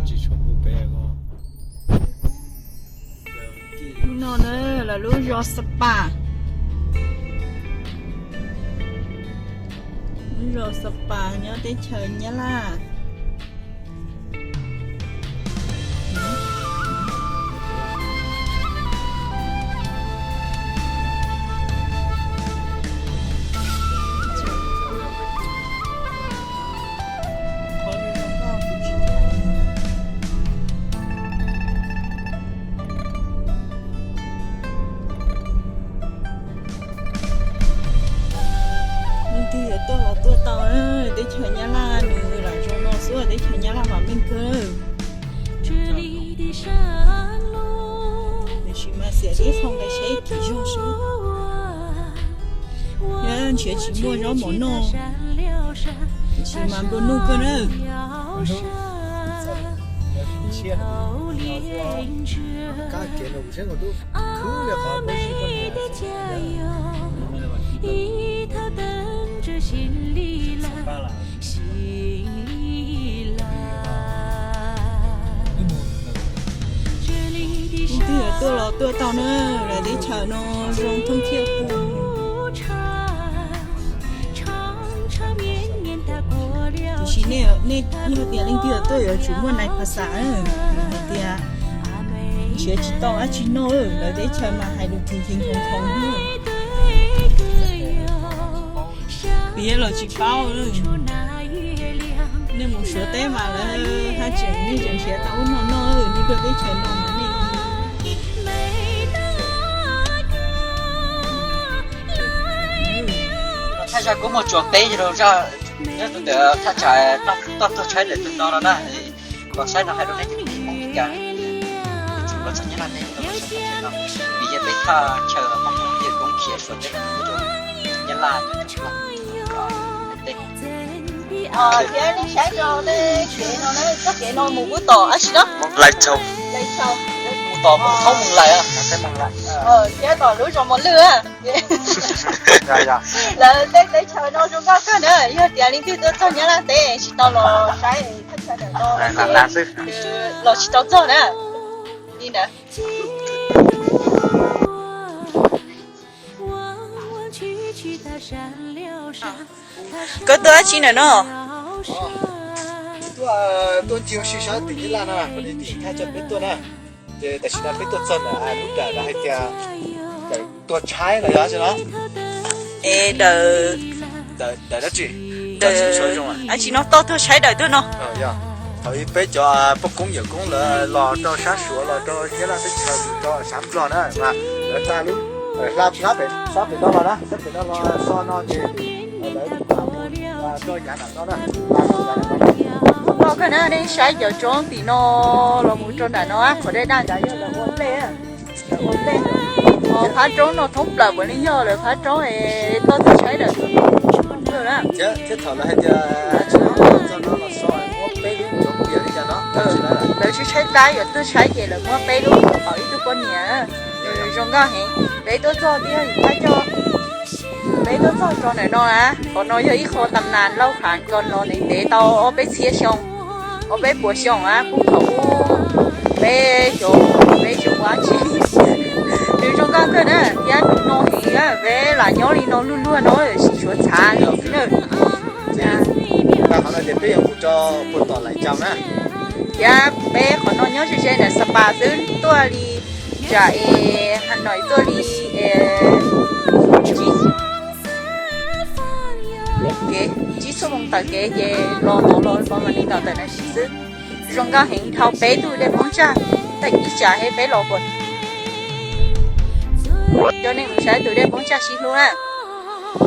Tsis tshua mus pem ko. Hnub no na, lawv lub zos Sapa, lub zos Sapa nyob teb chaws Nyab Laj. Leej twg yuav tuaj los tuaj tau, teb chaws Nyab Laj nws lam zoo no xwb, teb chaws Nyab Laj vam meej kawg. Tiam sis mas xiam tib qho nqe saib kim zoo xwb. Ntshiav tsis muaj zaub mov noj, tiam sis mas nplua nuj kawg na. Leej twg yuav tuaj los tuaj tau na, lawv teb chaws no zoo thooj thiaj kawg. Tiam sis nej, nej yog tias leej twg yuav tuaj yuav tsum muaj nais phas xas, hais tias nrhiav tsis tau dab tsi noj, lawv teb chaws mas hais lus kheev kheev thoov thoov. Piav los tsis paub, nej mus Suav teb mas lawv haj tseem, nej tseem nrhiav tau ub no noj, nej tuaj teb chaws no mas nej Thaj zaj kuj muaj tsuas peb rau zaj, zaj tus ntawd thaj tsam toj tuag tshaib ntawm tus no no na. Los saib no hais rau nej cov Hmoob Meskas, yuav tsum los txog Nyab Laj teb no, vim yog peb thaj chaw Hmoob Hmoob yawg koob khiav Suav teb rau Nyab Laj, teb. Thiab nej saib rau nej kev no, txoj kev no mus kuj tom dab tsi no, Lais Tsaug, mus tom mus thoob mus lais, thiab tom lub zos Mos Lwj. Lawv tej teb chaws no zoo nkauj kawg na, yog tias leej twg tuaj txog Nyab Laj teb tsis tau los saib thaj chaw ntawm no, los tsis tau txog na. Li ntawd. Koj tuaj dab tsi ntawm no? Tuaj, tuaj ncig ua si saib tim Nyab Laj no, tim thaj chaw peb tuaj na. Ces tam sim no peb tuaj txog ntawm lub dawm lawv hais tias dawm tuag tshaib los yog dab tsi no. Es dawm, dawm dab tsi? Dawm dab tsi no toj tuag tshaib dawm tuaj no. Thaum ub peb cov poj koob yawm koob lawv los rau sab Suav, los rau Nyab Laj teb chaws, mus rau sab Nplog na, mas lawv xa lub, xa pem no los na, xa pem no los so no ces lawv rau yav nram no na. Koj kawg na, nej saib cov roob tim no los mus rau nram no, qhov dej daj ntawd yog lawv ua nplej, lawv ua nplej. Ho phab roob no thoob plaws puav leej yog lawv phab roob es toj tuag tshaib dawm tuaj na. Thiab thaum lawv hais tias tsis tau txog no los so muab peb lub cov pias li cas no, lawv tshaib tshaib plab yuav tuag tshaib ces lawv muab peb lub pom ib tug poj niam zoo nkauj heev. Peb tuaj txog twb yog yim thaj coj, peb tuaj txog rau ntawm no na. Qhov no yog ib qho tam nas lauj hav ko los ntev ntev tau ob peb txhiab xyoo, ob peb puas xyoo na, kuj thaum ub peb cov, peb cov ua dab tsi, nws zoo nkauj kawg na. Thiab tus no heev, peb lam nyob li no luag luag no tsis tshua txhav li xwb na. Qhov no ces peb yuav mus rau puag tom Lais Tsaug na. Thiab peb qhov no nyob ze ze ntawm Sapa xwb, tuaj li nram es Hà Nội tuaj li kev tsib xuab moos taw kev ces los tod los Pov Mam Li los tawm ntawm xwb. Zoo nkauj heev, dhau peb tug dej Poob Tsaj, tag kis tsam thiab peb los puas coj nej mus saib tus dej Poob Tsaj sib hlub na.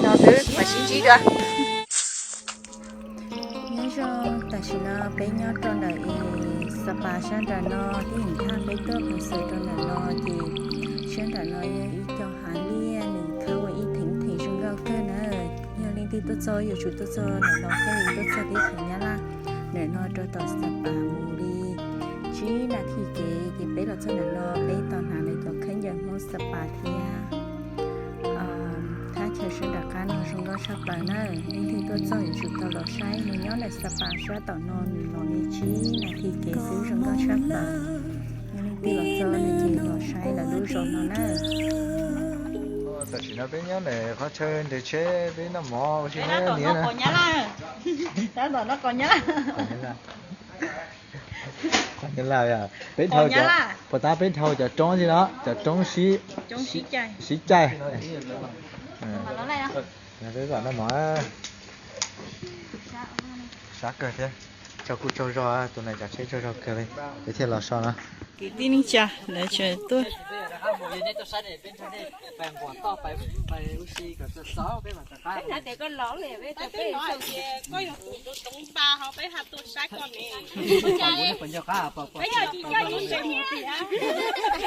No xwb mam sib ntsib dua. Nyob zoo, tam sim no peb nyob rau ntawm es Sapa sab nram no, twb yeej thaj peb tuaj qhov xwm rau ntawm no ces sab nram no yog ib co hav liaj nws khawb ua ib theem theem zoo nkauj kawg na. Yog leej twg tuaj txog yuav tsum tuaj txog ntawm no, peb tuaj txog teb chaws Nyab Laj ntawm no rau tom Sapa mus li tsib nas this kev ces peb los txog ntawm no, peb tau hnav lawv cov khaub ncaws Hmoob Sapa thiab. Thaj chaw sab nram qab no zoo nkauj tshaj plaws na, leej twg tuaj txog yuav tsum tau los saib. Nws nyob ntawm Sapa sab tom no, nws los li tsib nas this kev xwb. Yog leej twg los txog no ces los saib lawv lub zos no na. Tam sim no peb nyob ntawm qhov chaw nres tsheb, peb noj mov ua si na niam na. Qos Nyab Laj, peb dhau, puas tab peb dhau cov roob si no, cov roob sib caij. Peb noj mov sab kawg thiab. Tsaug kuj tsaug zog, tus no tsav tsheb tsaug zog kawg li, peb thiaj los so no. Kwv tij neej tsa lawv tseem tuaj.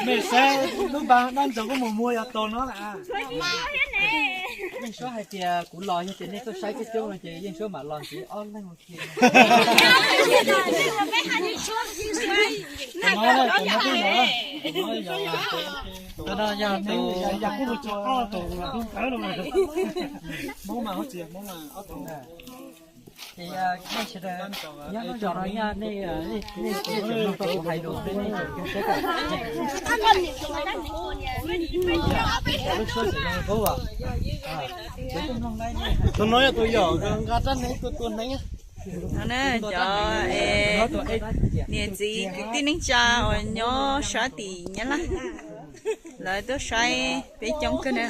Mej saib lub npaa dab ntsaws kuj mus muag yog tau no lawm. Yeej Suab hais tias kuv los yog tias nej tuaj saib coob coob no ces Yeej Suab mam los ntxiv ob leeg. Tus no yog tus, Hmoob mas, Hmoob mas ob tug. Ces nej sawv daws nyob lub zos no yog nej, nej tseem mloog tau kuv hais lus, nej tseem saib. Tus no yog tus yog nqa rab hneev tua tua hneev. Cov niam txiv kwv tij neej tsa uas nyob sab tim Nyab Laj, lawv tuaj saib peb coob kawg na.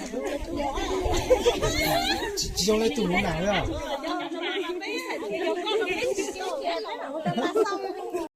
Tsis zoo li tus hmuv na.